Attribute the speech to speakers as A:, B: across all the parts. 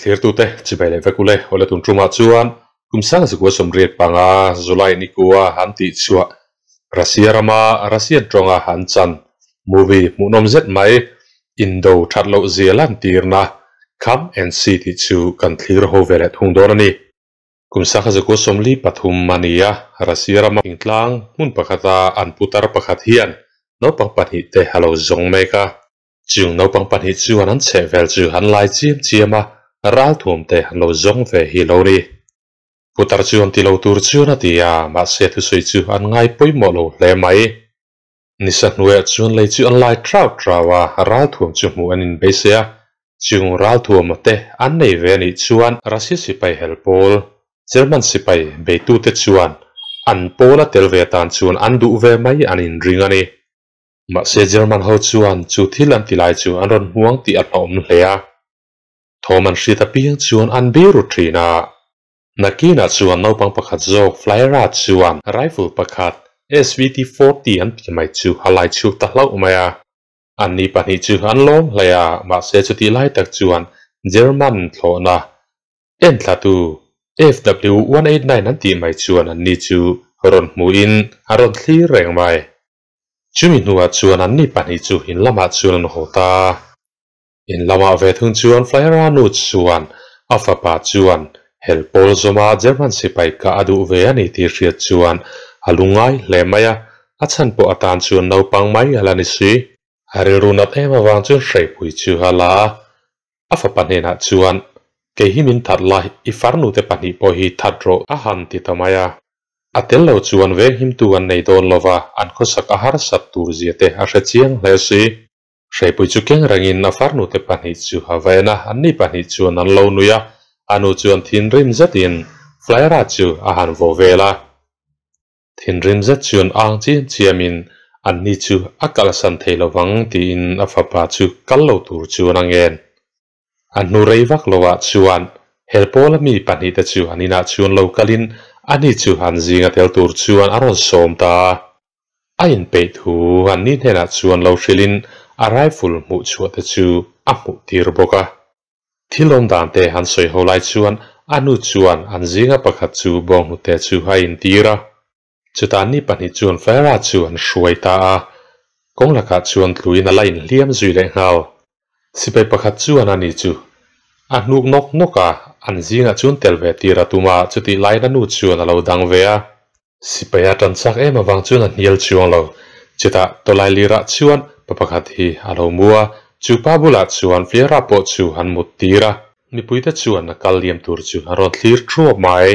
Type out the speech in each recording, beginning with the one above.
A: Thlirtute chibai leh vek ule awle tun tumah chuan kum sang zakua 85 July nikua han tih chhuah Russia rama Russian tawnga han chan movie hmuhnawm zet mai Indo that loh zia lan tirna Come and See tih chu kan thlir ho ve leh thung dawn a ni. Kum sangha zakua 43 a ni a, Russia rama thingtlang hmun pakhata an putar pakhat hian naupang pahnih te a lo zawng mek a. Chung naupang pahnih chuan an chheh vel chu an lai chiam chiam a, ralthuam te an lo zawng ve hi lo ni. Putar chuan ti lo tur chuan a ti a, mahse thusawi chu an ngai pawimawh lo hle mai. Nisa hnuaiah chuan lei chu an lai trau trau a, ralthuam chu hmuh an inbeisei a, chung ralthuam te an nei ve a nih chuan Russia sipai hel pawl, German sipai beitute chuan an pawl a tel ve atan chuan an duh ve mai an inring a ni. Mahse German ho chuan chu thil an ti lai chu an rawn hmuang tih a hlauhawm hle a. Thawm an hriat apiang chuan an biru thin a. Nakinah chuan naupang pakhat zawk Flyera chuan rifle pakhat SVT 40 an ti mai chu a lai chhuk ta hlauh mai a. Anni pahnih chu an lawm hle a, mahse chutih lai tak chuan German thlawhna enthlatu FW 189 an tih mai chuan anni chu rawn hmuhin a rawn thlir reng mai. Chumi hnuah chuan anni pahnih chu in lamah chuan an haw ta. In lamah ve thung chuan Flyera nu chuan a fapa chuan hel pawl zawma German sipai kah a duh ve a ni tih hriat chuan a lungngai hle mai a, a chhan pawh atan chuan naupang mai a la ni si. A rilru nat em avang chuan hreipui chu a la a, a fapa hnenah chuan, Kei hi min that la, i farnute pahnih pawh hi that rawh a han ti ta mai a. A tel lo chuan venghimtu an nei dawn lova, an khawsak a harsat tur zia te a hre chiang hle si. Hreipui chu keng rengin a farnute pahnih chu a va en a, anni pahnih chuan an lo nui a, a nu chuan thinrim zetin Flyera chu a han vaw vel a. Thinrim zet chuan ang chiam chiamin anni chu a kalsan thei lovang tiin a fapa chu kal lo tur chuan a ngen. A hnu rei vak lovah chuan helpawla mi pahnihte chu an inah chuan lo kalin ani chu an zinga tel tur chuan a rawn sawm ta a. A inpeih thu anni hnenah chuan lo hrilhin a rifle hmuh chhuahte chu a hmuh tir bawk a. Thil awm dante han sawi ho lai chuan a nu chuan an zinga pakhat chu bawnghnute chu a intir a. Chutah ni pahnih chuan Farah chu an hruai ta a, kawng lakah chuan tluin a la inhliam zui leh nghal. Sipai pakhat chuan ani chu a hnuk nawk nawk a, an zingah chuan tel ve tir a tum a, chutih laiin a nu chuan a lo dang ve a. Sipai a tan chak em avang chuan a hnial chuang lo. Chutah tawlai lirah chuan pa pakhat hi a lo mu a, chu pa bulah chuan Fiara pawh chu an mut tir a. Mipuite chuan a kal liam tur chu a rawn thlir thuap mai.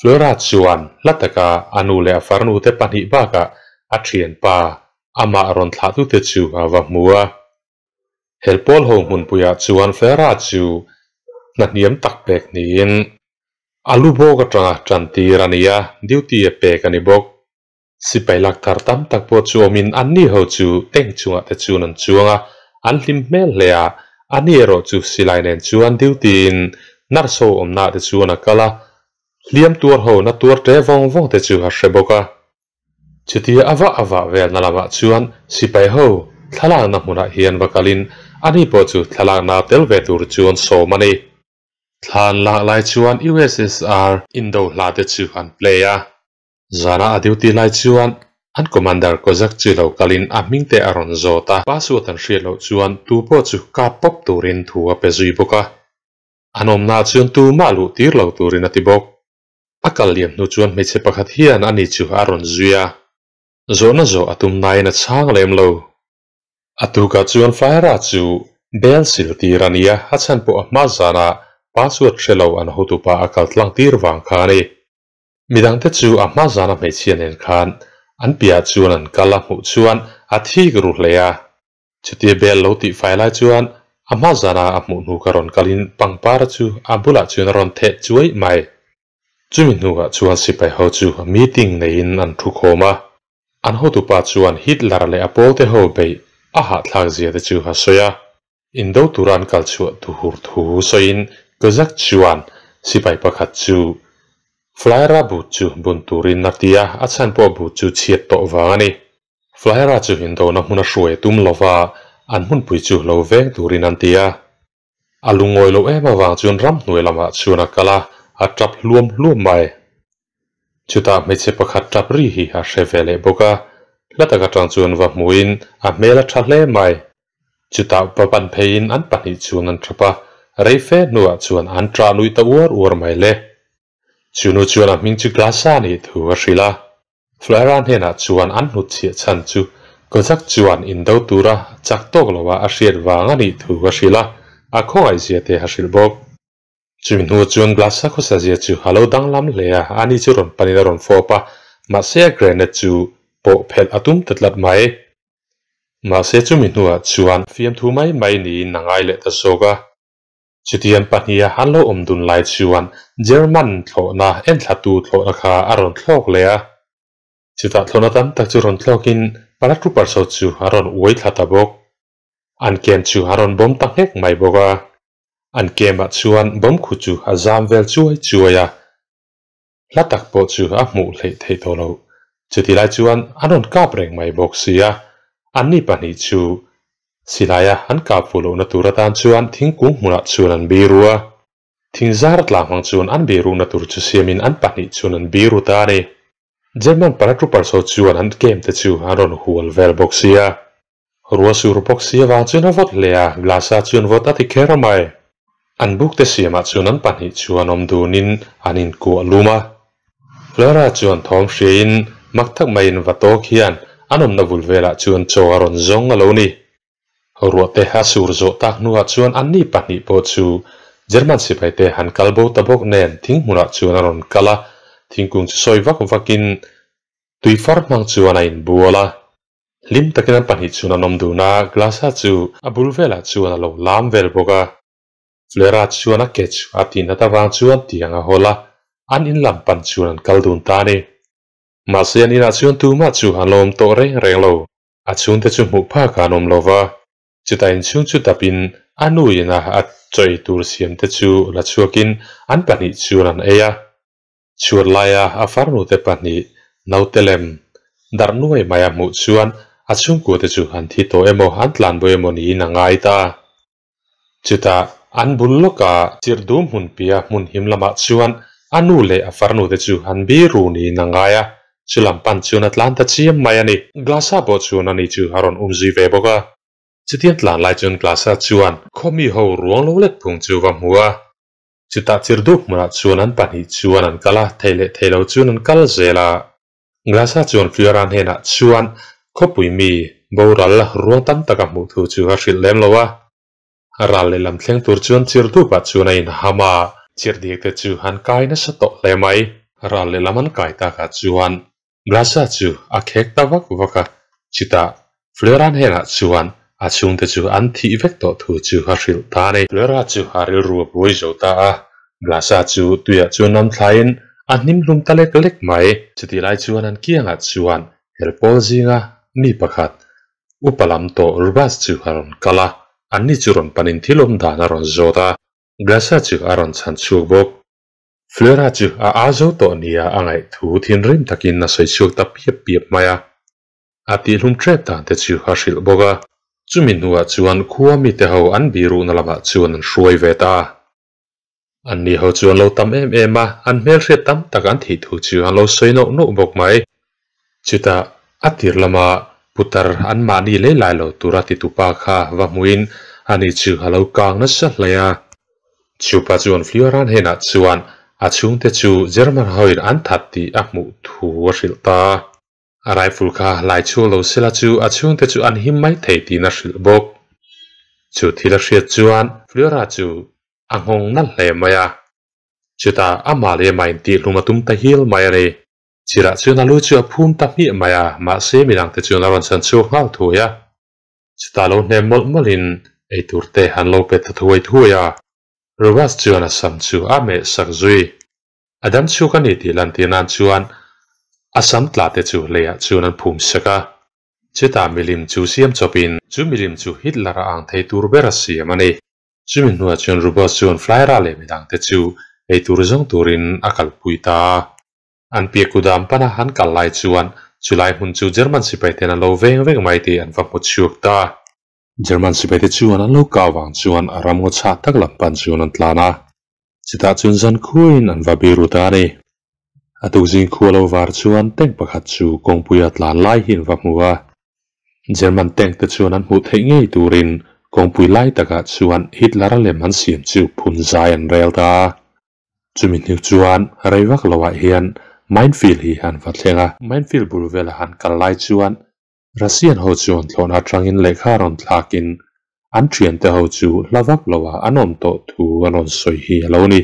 A: Flora chuan hla taka a nu leh a farnute pahnih bakah a thianpa amah rawn thlahtute chu a va hmu a. Helpawl ho hmunpuiah chuan Flora chu hna hniam tak pek niin a lu bawk atanga tantir a ni a, duty a pek a ni bawk. Sipai lak thar tam tak pawh chu awmin anni ho chu tank chungah te chuan an chuang a, an hlim hmel hle a, ani erawh chu silai nen chuan duty in nurse ho awmnaah te chuan a kal a, hliam tuar ho na tuar ṭe vawng vawng te chu a hre bawk a. Chutia a vah a vah velna lamah chuan sipai ho thlalakna hmunah hian va kalin ani pawh chu thlalakna tel ve tur chuan sawm a ni. Thlan lak lai chuan USSR indo hla te chu an play a. Zana a duty lai chuan an commander Kozak chu lo kalin a hming te a rawn zawt a, password an hriat loh chuan tu pawh chu kap pawp turin thu a pe zui bawk a. An awmnaah chuan tu mah luh tir lo turin a ti bawk. A kal liam hnu chuan hmeichhe pakhat hian ani chu a rawn zui a, zawhna zawh a tum nain a chhang lem lo. A tukah chuan Flyera chu bel sil tir a ni a, a chhan pawh a hma zanah password hre lo an hotupa a kal tlang tir vang kha a ni. Midangte chu a hma zana hmeichhia nen khan an piah chuan an kal a hmuh chuan a thik ru hle a. Chutia bel lo tih fai lai chuan a hma zana a hmuh hnu ka rawn kalin pangpara chu a bulah chuan a rawn theh chuai mai. Chumi hnuah chuan sipai ho chu meeting neiin an thu khawm a. An hotupa chuan Hitler leh a pawlte ho beih a hahthlak zia te chu a sawi a. Indo tura an kal chhuah tuhur thu sawiin Kozak chuan sipai pakhat chu Flyera but chu bun turin a ti a, a chhan pawh but chu chhiat tawh vang a ni. Flyera chu indona hmun a hruai a tum lova, an hmunpui chu lo veng turin an ti a. A lungawi loh em avang chuan ramhnuai lamah chuan a kal a, a tap hluam hluam mai. Chutah hmeichhe pakhat tap ri hi a hre ve leh bawk a, hla tak atang chuan va hmuhin a hmel a tha hle mai. Chutah va pan pheiin an pahnih chuan an tap a, rei fe hnuah chuan an tah nuih ta uar uar mai le. Chunu chuan a hming chu Glasa nih thu a hrilh a. Flora hnenah chuan an hnutchhiah chhan chu Kozak chuan indo tura chak tawk loa a hriat vang a nih thu a hrilh a, a khawngaihzia te a hrilh bawk. Chumi hnu chuan Glasa khawsazia chu a lo danglam hle a, ani chu rawn panin a rawn fawp a, mahse a grenade chu pawh phelh a tum ta tlat mai. Mahse chumi hnuah chuan fiamthu mai mai niin a ngai leh ta zawk a. Chutiang pahniha an lo awm dun lai chuan German thlawhna enthlatu thlawhna kha a rawn thlawk leh a. Chutah thlawhna tam tak chu rawn thlawkin paratroopers ho chu a rawn uai thla ta bawk. An camp chu a rawn bawm ta nghek mai bawk a. An camp-ah chuan bawm khu chu a zam vel chuai chuai a. Hla tak pawh chu a hmuh hleih theih tawh loh. Chuti lai chuan an rawn kap reng mai bawk si a, anni pahnih chu silaia an kap fuh lohna tur atan chuan thingkung hmunah chuan an biru a. Thing zar tlang hmang chuan an biruhna tur chu siamin an pahnih chuan an biru ta a ni. German paratroopers ho chuan an camp te chu an rawn hual vel bawk si a. Rua sur bawk si avang chuan a vawt hle a, Glasa chuan vawt a ti kher mai. An buk te siamah chuan an pahnih chuan awm dunin an inkuah lum a. Flora chuan thawm hriain mak tak maiin va tawk hian an awmna bul velah chuan chaw a rawn zawng a lo ni. Ruah te a sur zawh tak hnuah chuan anni pahnih pawh chu German sipai te han kal bo ta bawk nen thing hmunah chuan a rawn kal a, thingkung chu sawi vak vakin tui far hmang chuan a inbual a. Hlim takin an pahnih chuan an awm dun a, Glasa chu a bul velah chuan a lo lam vel bawk a. Flera chuan a ke chu a tih nat avang chuan tiang a hawl a, an in lam pan chuan an kal dun ta a ni. Mahse an inah chuan tumah chu an lo awm tawh reng reng lo. A chhungte chu hmuh phak an awm lo va, chutah inchhung chu dapin a nu ina a chaw ei tur siamte chu la chhuakin an pahnih chuan an ei a. Chhuat laia a farnute pahnih naute lem darh nuai mai a hmuh chuan a chhungkuate chu an thi tawh emaw an tlanbo emaw niin a ngai ta. Chutah an bul lawka chirh dum hmun pia hmun him lamah chuan a nu leh a farnute chu an biru niin a ngai a, chu lam pan chuan a tlan ta chiam mai a ni. Glasa pawh chuan ani chu a rawn umzui ve bawk a. Chutiang tlan lai chuan Glasa chuan khawmi ho ruang lo lek phung chu va hmu a. Chutah chirh dup hmunah chuan an pahnih chuan an kal a, thei leh thei lo chuan an kal zel a. Glasa chuan Fiora hnenah chuan khawpui mi boral ruang tam tak a hmuh thu chu a hrilh lem lo a. Ral lehlam thleng tur chuan chirh dupah chuan a inham a. Chirh diak te chu an kai nasa tawh hle mai. Ral lehlam an kai takah chuan Glasa chu a khek ta vak vak a. Chutah Flora hnenah chuan a chhungte chu an thih vek tawh thu chu a hrilh ta a ni. Flora chu a rilru a buai zo ta a, Glasa chu tuiah chuan nam thlaiin a hnim hlum ta lek lek mai. Chutih lai chuan an kiangah chuan helpawl zinga mi pakhat upa lam tawh Rubas chu a rawn kal a, anni chu rawn panin thil awm dan a rawn zawt a, Glasa chu a rawn chhan chhuak bawk. Flora chu a aa zo tawh nia a ngaih thu thinrim takin a sawi chhuak ta piap piap mai a. A tihhlum ṭep dan te chu a hrilh bawk a, chumi hnuah chuan khua mite ho an biruhna lamah chuan an hruai ve ta a. Anni ho chu an lo tam em em a, an hmelhriat tam tak an thih thu chu an lo sawi nauh nauh bawk mai. Chutah a tir lama putar anmahni lei lai lo tura titupa kha va hmuin ani chu a lo kang nasa hle a. Chupa chuan Fioran hnenah chuan a chhungte chu German hoin an that tih a hmuh thu a hrilh ta a. A rifle kha lai chhuak lo sela chu a chhungte chu an him mai thei tiin a hrilh bawk. Chu thil a hriat chuan Flora chu a nghawng nalh hle mai a. Chutah amah leh amah intihhlum a tum ta hil mai a ni. Chirah chuan a lu chu a phum ta hmiah mai a, mahse midangte chuan a rawn chhan chhuak nghal thuai a. Chutah lo hnem mawlh mawlhin eitur te an lo pe ta thuai thuai a. Rubas chuan a sam chu a meh sak zui. A dam chhuk a ni tih lantir nan chuan a sam tla te chu leiah chuan an phum sek a. Chutah milim chu siam chawpin chu milim chu Hitler a ang thei tur ber a siam a ni. Chumi hnuah chuan Rubos chuan Flyra leh midang te chu ei tur zawng turin a kalpui ta a. An piah kudam pana an kal lai chuan chulai hmun chu German sipai ten an lo veng veng mai tih an va hmu chhuak ta. German sipaite chuan an lo kah vang chuan a ram ngaw chhah tak lam pan chuan an tlan a, chutah chuan zan khuain an va biru ta a ni. A tukzing khua lo var chuan tank pakhat chu kawngpuia tlan lai hi an va hmu a. German tank te chuan an hmuh theih ngei turin kawngpui lai takah chuan Hitler-a lem an siam chu phun zai an rel ta a. Chumi hnu chuan rei vak loah hian minefield hi an va thleng a. Minefield bul vela han kal lai chuan Russian ho chuan thlawhna atangin lehkha rawn thlakin an thiante ho chu hla vak loah an awm tawh thu an rawn sawi hi a lo ni.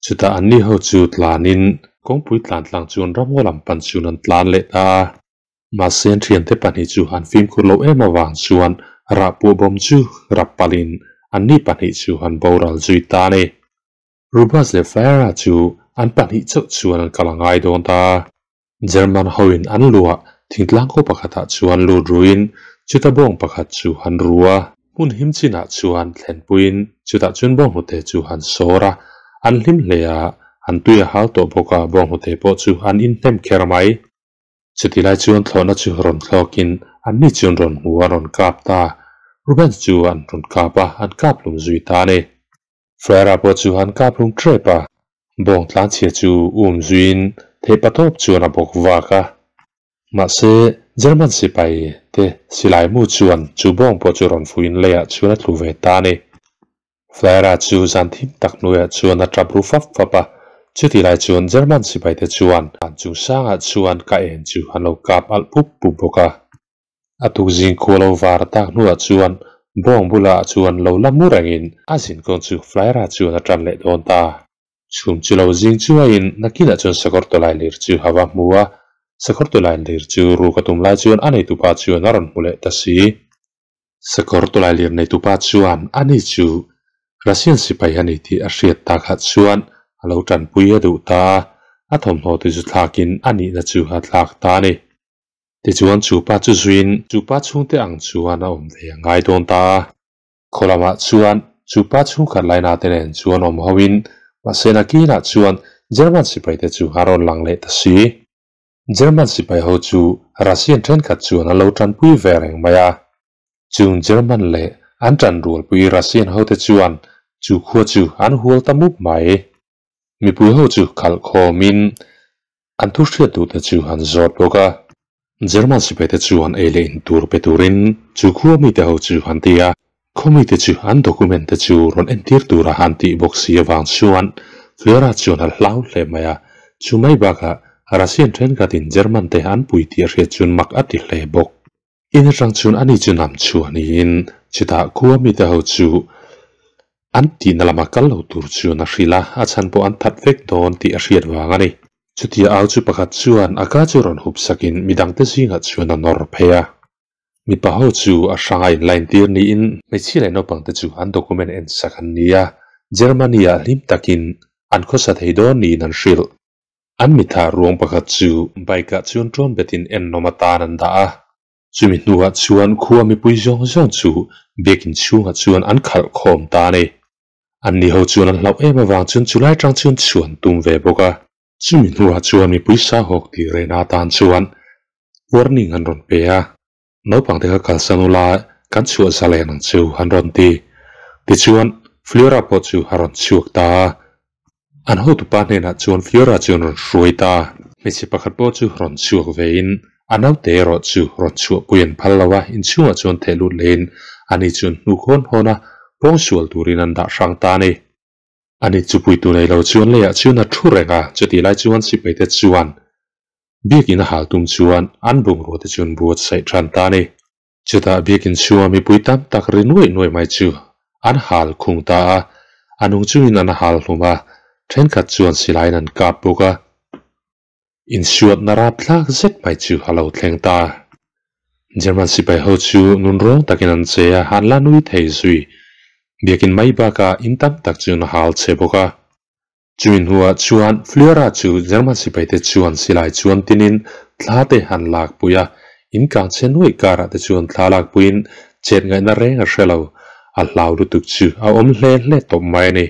A: Chutah anni ho chu tlanin kawngpui tlan tlang chuan ramngaw lam pan chuan an tlan leh ta a. Mahse an thiante pahnih chu an fimkhur loh em avang chuan rahpuah bawm chu rap palhin anni pahnih chu an boral zui ta a ni. Rubas leh Flyera chu an pahnih chauh chuan an kal a ngai dawn ta. German hoin an luah thingtlang khaw pakhatah chuan lut ruin chuta bawng pakhat chu han ru a. Hmun him chinah chuan thlenpuiin chutah chuan bawnghnute chu han sawr a, an hlim hle a, an tui a hal tawh bawk a, bawnghnute pawh chu an inhnem kher mai. Chuti lai chuan thlawhna chu rawn thlawkin anni chuan rawn hmu a rawn kap ta. Rubens chu an rawn kap a, an kap hlum zui ta a ni. Flora pawh chu an kap hlum ṭep a, bawng tlanchhia chu um zuiin theihpa tawp chuan a bawk vak a. Mahse, German sipai te silai mu chuan chu bawng pawh chu rawn fuin leiah chuan a tlu ve ta a ni. Flora chu zan thim tak hnuaiah chuan a ṭap ru fap fap a, chuti lai chuan German sipai te chuan an chung sangah chuan ka en chu an lo kap alh pup pup bawk a. A tukzing khua lo var tak hnuah chuan bawng bulah chuan lo la mu rengin a zinkawng chu Flyera chuan a tan leh dawn ta. Chhum chu lo zing chuaiin nakinah chuan sakawr tawlai lir chu a va hmu a, sakawr tawlai lir chu ruk a tum lai chuan a neitupa chuan a rawn hmu leh ta si. Sakawr tawlai lir neitupa chuan ani chu Russian sipai a ni tih a hriat takah chuan a lo tanpui a duh ta a, a thawmhnaw te chu thlakin a nihna chu a thlak ta a ni. Tichuan chu pa chu zuiin chu pa chhungte ang chuan a awm ve a ngai dawn ta a. Khaw lamah chuan chu pa chhungkhat laina te nen chuan awm hoin mahse nakinah chuan German sipai te chu a rawn lang leh ta si. German sipai ho chu Russian thenkhat chuan an lo tanpui ve reng mai a. Chung German leh an tanrualpui Russian hote chuan chu khua chu an hual ta mup mai. Mipui ho chu khalh khawmin an thu hriat duhte chu an zawt bawk a. German sipaite chuan ei leh in tur pe turin chu khua mite ho chu an ti a. Khaw mite chu an document te chu rawn entir tura an tih bawk si avang chuan Flora chuan a hlau hle mai a. Chu mai bakah Russian thenkhatin German te an pui tih a hriat chuan mak a ti hle bawk. In atang chuan ani chu nam chu a niin chutah khua mite ho chu an tihna lama kal lo tur chuan a hrilh a, a chhan pawh an that vek dawn tih a hriat vang a ni. Chutia au chu pakhat chuan a ka chu rawn hup sakin midangte zingah chuan a nawr phei a. Mipa ho chu a hranga inline tir niin hmeichhia leh naupangte chu an document en sak an ni a, Germany-ah hlim takin an khawsa thei dawn niin an hrilh. An mitha ruang pakhat chu bike-ah chuan ṭawn betin ennawm atan an dah a. Chumi hnuah chuan khua mipui zawng zawng chu biakin chhungah chuan an khalh khawm ta a ni. Anni ho chuan an hlauh em avang chuan chulai ṭang chuan chhuan tum ve bawk a. Chumi hnuah chuan mipui sahawk tih rehna atan chuan warning an rawn pe a. Naupang te kha kalsan ula kan chhuah zalen ang chu an rawn ti. Tichuan Fiora pawh chu a rawn chhuak ta a. An hotupa hnenah chuan Fiora chuan rawn hruai ta. Hmeichhe pakhat pawh chu rawn chhuak vein a naute erawh chu rawn chhuahpui an phal lo a, inchhungah chuan theh lut lehin ani chuan hnuk hawn hawn a, pawngsual turin an dah hrang ta a ni. Ani chu puitu nei lo chuan leiah chuan a thu reng a, chutih lai chuan sipaite chuan biakin a hal tum chuan an bungrua te chuan buatsaih tan ta a ni. Chutah biakin chhunga mipui tam tak ri nuaih nuaih mai chu an hal khung ta a, a nung chungin an hal hlum a, thenkhat chuan silaiin an kap bawk a. Insuatna rapthlak zet mai chu a lo thleng ta. German sipai ho chu nunrawng takin an che a, an la nui thei zui. Biakin mai bakah in tam tak chu an hal che bawk a. Chumi hnuah chuan Fliora chu German sipaite chuan silai chuan tinin thla te an lakpui a, in kang che nuaih karah te chuan thla lakpuiin chet ngaihna reng a hre lo. A hlau lutuk chu a awm hle hle tawp mai a ni.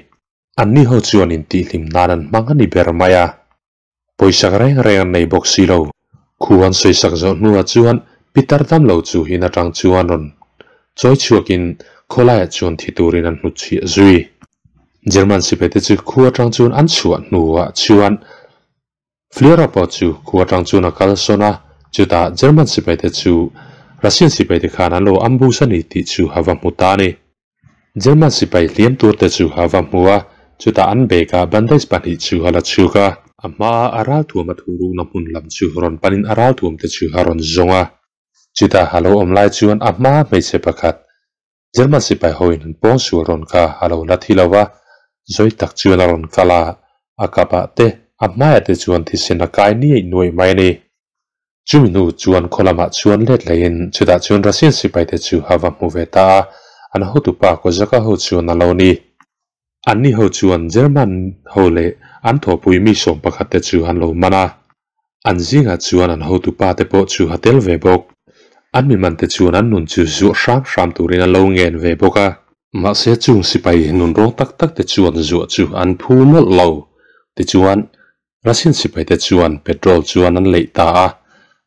A: Anni ho chuan intihhlim nan an hmang a ni ber mai a. Pawisak reng reng an nei bawk si lo. Khu an sawisak zawh hnuah chuan Pitar dam lo chu in atang chuan rawn Chawi chhuakin khawlaiah chuan thi turin an hnutchhiah zui. German sipaite chu khua atang chuan an chhuah hnuah chuan Fliera pawh chu khua atang chuan a kal sawn a, chutah German sipaite chu Russian sipaite khan an lo ambush a ni tih chu a va hmu ta a ni. German sipai hliam turte chu a va hmu a, chutah an bag-ah bandage pahnih chu a la chhuk a. A hmaa a ralthuam a thuhrukna hmun lam chu rawn panin a ralthuamte chu a rawn zawng a. Chutah a lo awm lai chuan a hmaa hmeichhe pakhat, German sipai hoin an pawngsual rawn kha a lo la thi lo va, zawi tak chuan a rawn kal a, a kapah te, a hmaiah te chuan thisen a kai niaih nuaih mai a ni. Chumi hnu chuan khaw lamah chuan let leiin chutah chuan Russian sipaite chu a va hmu ve ta a, an hotupa Kozaka ho chuan a lo ni. Anni ho chuan German ho leh an thawhpui mi sawm pakhat te chu an lo man a, an zingah chuan an hotupa te pawh chu a tel ve bawk. An mi man te chuan an nun chu zuah hram hram turin an lo ngen ve bawk a. Mahse chung sipai nunrawng tak tak te chuan zuah chu an phu mawlh lo. Tichuan, Russian sipaite chuan petrol chuan an leih ta a,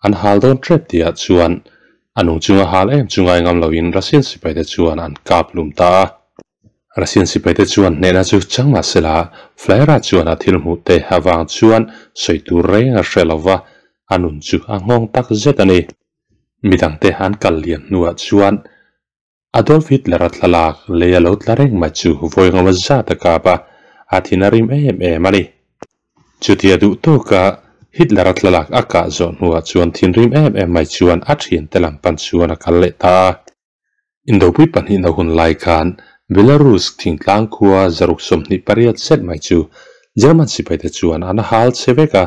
A: an hal dawn tep tihah chuan a nung chunga hal em chu ngai ngam loin Russian sipaite chuan an kap lum ta a. Russian sipaite chuan hnehna chu chang mah sela Flyera chuan a thil hmuh te avang chuan sawi tur reng a hre lo va, a nun chu a nghawng tak zet a ni. Midangte an kal liam hnuah chuan Adolf Hitler-a thlalak lei a lo tla reng mai chu vawi ngama zat a kap a, a thin a rim em em a ni. Chutia duh tawka Hitler-a thlalak a kah zawh hnuah chuan thinrim em em mai chuan a thiante lam pan chuan a kal leh ta a. Indopui pahnihna hun lai khan Belarus thingtlang khua zaruk 28 zet mai chu German sipaite chuan an hal che vek a,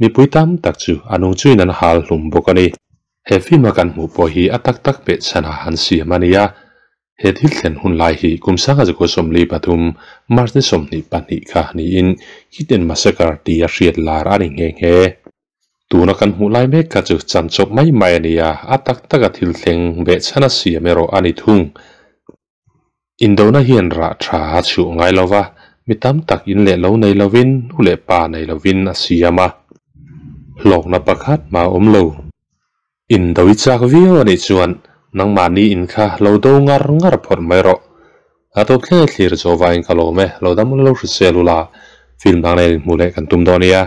A: mipui tam tak chu a nung chuin an hal hlum bawk a ni. He film a kan hmuh pawh hi a tak tak peh chhan a han siam a nia. He thil thlen hun lai hi kum 1943 March ni 22 kha niin Hit and Massacre tih a hriat lar a ni nghe nghe. Tuna kan hmuh lai mek kha chu chan chawp mai mai a nia, a tak tak a thil thleng beh chhan a siam erawh a ni thung. Indona hian rah tha a chhuh ngai lo va, mi tam tak in leh lo nei lovin, nu leh pa nei lovin a siam a. Hlawkna pakhat mah a awm lo. Indo i chak viau a nih chuan nangmahni in kha lo do ngar ngar phawt mai rawh. A tawp thleng thlir zawh vangin ka lawm e, lo dam lo hrisel ula, film dang nen inhmuh leh kan tum dawn nia.